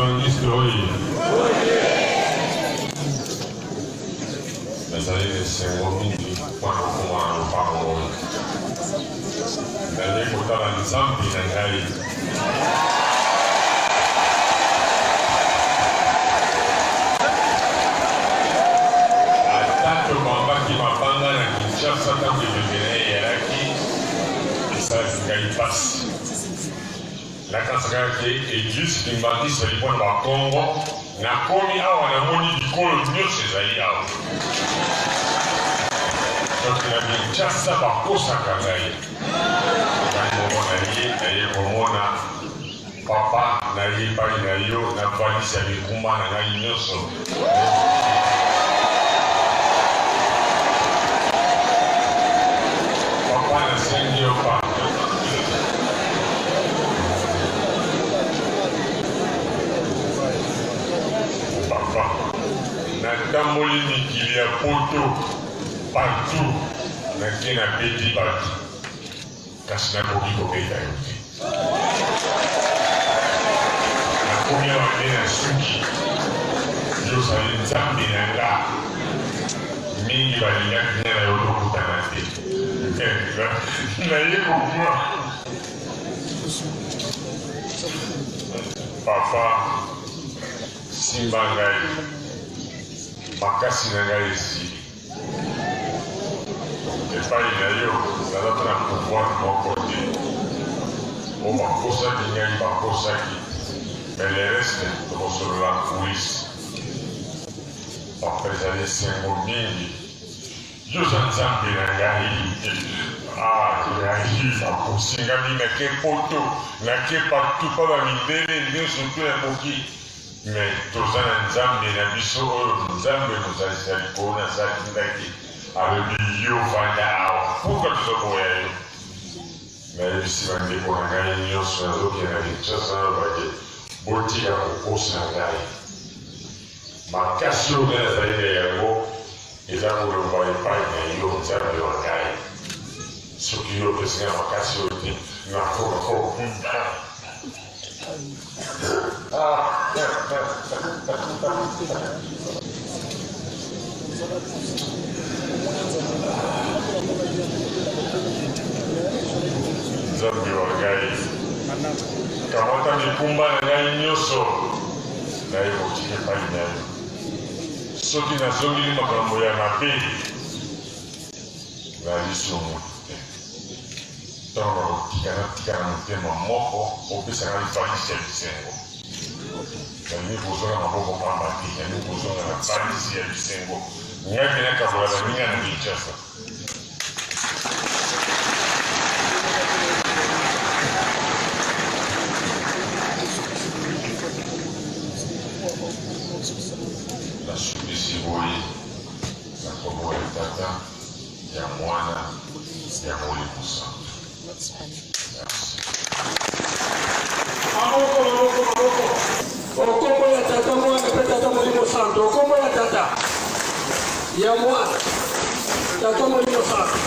Kimbanguiste oye! Nazali na esengo mingi mpo na kokoma na lopango oyo. Naye kotala Nzambe na ngai. Ata tobambaki mabanga na Kinshasa ntango ebembe na ye eyalaki, esalaki ngai mpasi. Nakanisaka ke eglise kimbanguiste ezali pona ba kongo, nakomi awa namoni bikolo nionso ezali awa. Donc na Kinshasa bakosaka ngai. Ngai moko naye, naye komona papa, naye epai na yo na valise ya mikumba na ngai nionso. Papa nasengi yo pardon. Papa, natamboli mikili ya poto partout, nake nabeti bato Kasi nakoki kobeta yo te. Nakomi awa nde na suki. Yo ozali Nzambe na nga. Mingi balingaki nga na yo tokutana te. Naye kokua. Papa, simba ngai. Makasi na ngai esili. Epai na yo naza ata na pouvoir moko te. Oyo bakosaki ngai bakosaki, mais le reste tokosolola en coulisse. Papa ezali esengo mingi. Yo oza Nzambe na ngai. Ah, ngai bakosi ngai mingi nake poto, nake partout pa ba mindele nyonso to nakoki. Mais toza na nzambe na biso oyo nzambe mozalisi ya likolo na se atindaki alobi yo vanda awa pourquoi tozoboya yo nayebisi bandeko na ngai nyonso nazokende na kinshasa nalobake botika kokosa ngai makasi oyo ngai nazali na yango eza kolongwa epai na yo nzambe wa ngai soki yo opesi ngai makasi oyo te nakoka kokunda Nzambe wa ngai, kamata mikumba na ngai nyonso, naye kotika epai na yo. Soki nazongeli makambo ya mabe, na lisumu te. Ntango nakotika, natika na motema moko, opesa ngai valise ya bisengo. Nalingi kozonga maboko pamba te, nalingi kozonga na valise ya bisengo. Ngai mpe nakabola baninga na Kinshasa. Nasukisi boye na nkombo ya Tata, ya Mwana, ya Molimo Santu. Merci. Maboko, maboko, maboko. Okombo ya Tata, Mwana mpe Tata Molimo Santu. Okombo ya Tata, ya Mwana, Tata Molimo Santu.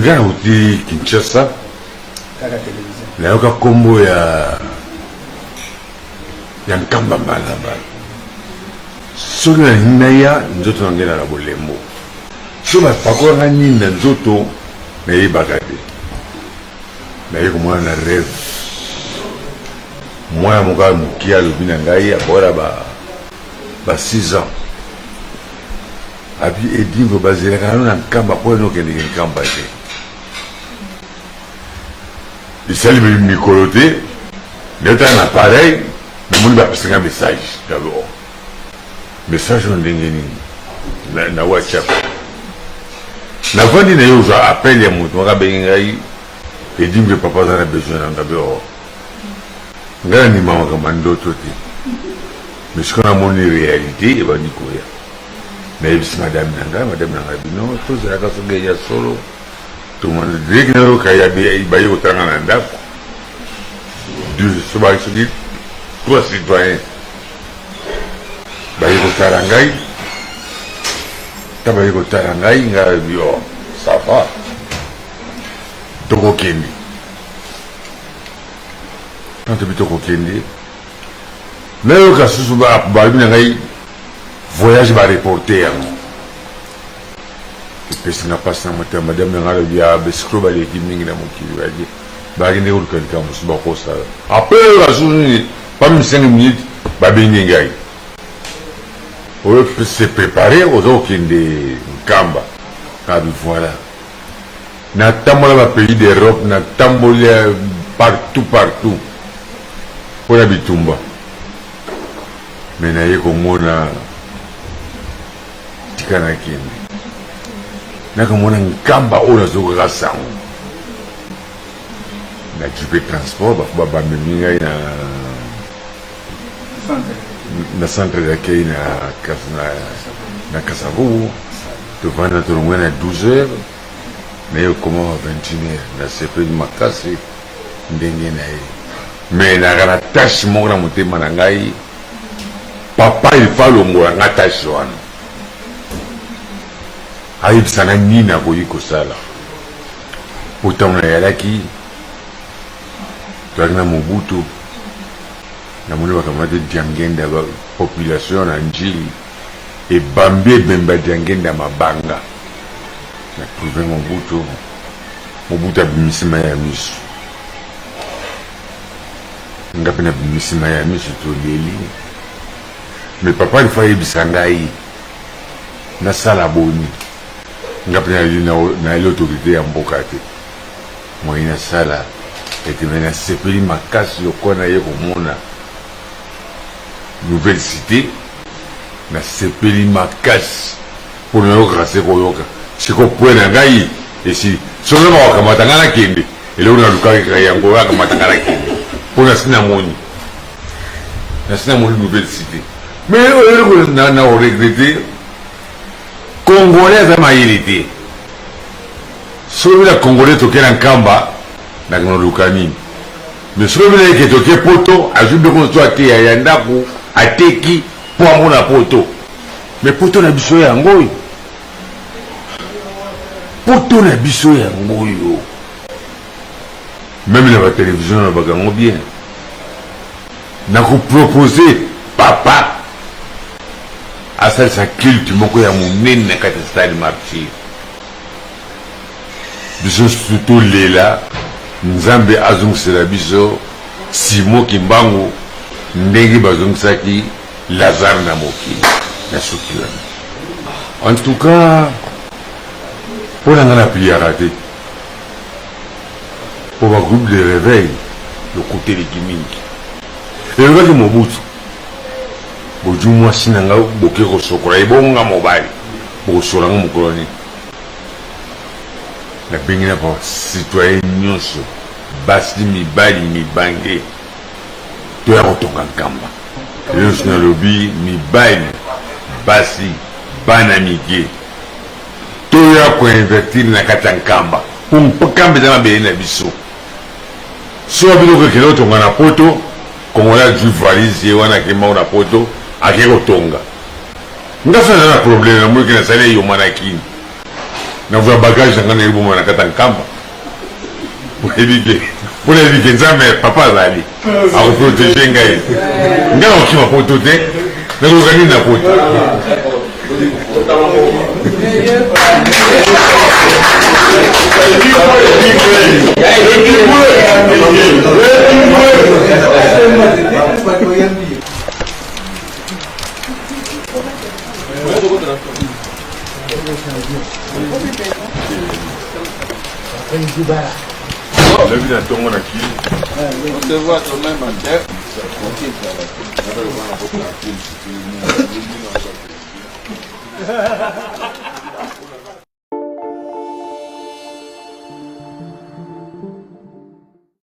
Nga nauti Kinshasa, nayoka nkombo ya ya Nkamba mbala mbala. Soki nalingi naya, nzoto na ngai elaka bolembo. Soki bapakola nga nini na nzoto, nayebaka te. Naye komona na reve mwana moko ya moke alobi na ngai akola ba ba 6 ans abi edingo bazelaka nano na nkamba mpo ena okendeke nkamba te. Esali mikolo te, naotala na appareil, namoni bapesi nga message. D'abord message oyo ndenge nini na WhatsApp? Navandi na ye, ozwa appel ya moto moko abengi ngai, edimbe papa aza na besoin na nga. Be o ngai nandima makambo ya ndoto te, mais sikoyo namoni réalité ebandi koya. Nayebisi madame na ngai, madame na ngai bino tozalaka soki ya solo. Direct nayoka ya baye kotanga na ndako soki trois citoyens baye kotala ngai. Ta baye kotala ngai, ngai bio ça va, tokokende. Tant tobi tokokende, nayoka susu balobi na ngai voyage bareporte yango. Epesi nga mpasi na motema. Madame na ngai alobi ya bescro baleki mingi na mokili, baki bayaki nde koluka likambo mosusu bakosala. Apres oyoka susu nini, pami 5 minutes babengi ngai oyo se prépare, oza kokende Nkamba. Kabi voilà, natambola bapays d'Europe, natamboli partout partout mpona bitumba, me naye komona tika nakende nakomona Nkamba oyo nazokaka sango. Nazwi mpe transport, bafo bamemi ngai na centre d'accueil na Kasavubu. Tovanda, tolongwe na 12 heures, naye okoma ba 21 heures. Nasepeli makasi ndenge na ye, mais naka na tache moko na motema na ngai. Papa ifa alongola nga tache wana, ayebisa nga nini akoki kosala. Po ntango nayalaki, toyaki na Mobutu, namoni bakamate Diangenda, population na Njili ebambi ebemba Diangenda mabanga. Na trouve Mobutu, Mobutu abimisi mai ya miso, nga mpe nabimisi mai ya miso, toleli. Mais papa il faut ayebisa ngai nasala boni. Nga mpe nayeli autorité ya mboka te, moyi nasala ete. Me nasepeli makasi lokola naye komona nouvelle cité. Nasepeli makasi mpo nayokaka se koyoka. Siko pwe na ngai esili, soki bakokamata ngai nakende, eloko nalukaki kaka yango, akamata ngai nakende, mpo nasi namoni, nasi namoni nouvelle cité. Mais eloko na koregretter, Congolais aza mayele te. Soki bina Congolais toke na Nkamba, nakende koluka nini? Mais soki bina eke toke poto, azwi biloko nyonso ateya ya ndako, ateki mpo amona poto. Mais poto na biso yango oyo, poto na biso yango oyo, même na batelevizio nalobaka yango bien. Nakopropose papa asalisa culte moko ya monene na kati ya stade Martyr. Biso nyonso tolela Nzambe azongisela biso Simon Kimbangu ndenge bazongisaki Lazare na mokili. Na suki wana, en tout cas mpo na ngai napliaka te, mpo bagroupe de réveil lokuta eleki mingi. Elobaki Mobutu, bozwi mwasi na ngai boke kosokola, ebonga mobali bokosokola ngo mokolo nini? Nabengi na bacitoyen nyonso, basi, mibali, mibange, toya kotonga Nkamba. Nyonso nalobi, mibali, basi, bana mike, toya koinvestir na kati ya Nkamba, mpo Nkamba eza mabele na biso. Soki bino kokende kotonga na poto, Congolais azwi valise ye wana, akembango na poto, ake kotonga. Nga so naza na problème, namoniki nasali eyoma na Kini, nazwa bagage na ngai, nayeboma na kati ya Nkamba. Oyebi ke mpo nayebi ke Nzambe papa azali akoprotege ngai. Ngai nakokima poto te, nakoluka nini na poto? Lobi na ntongo na kili. On se voit demain matin.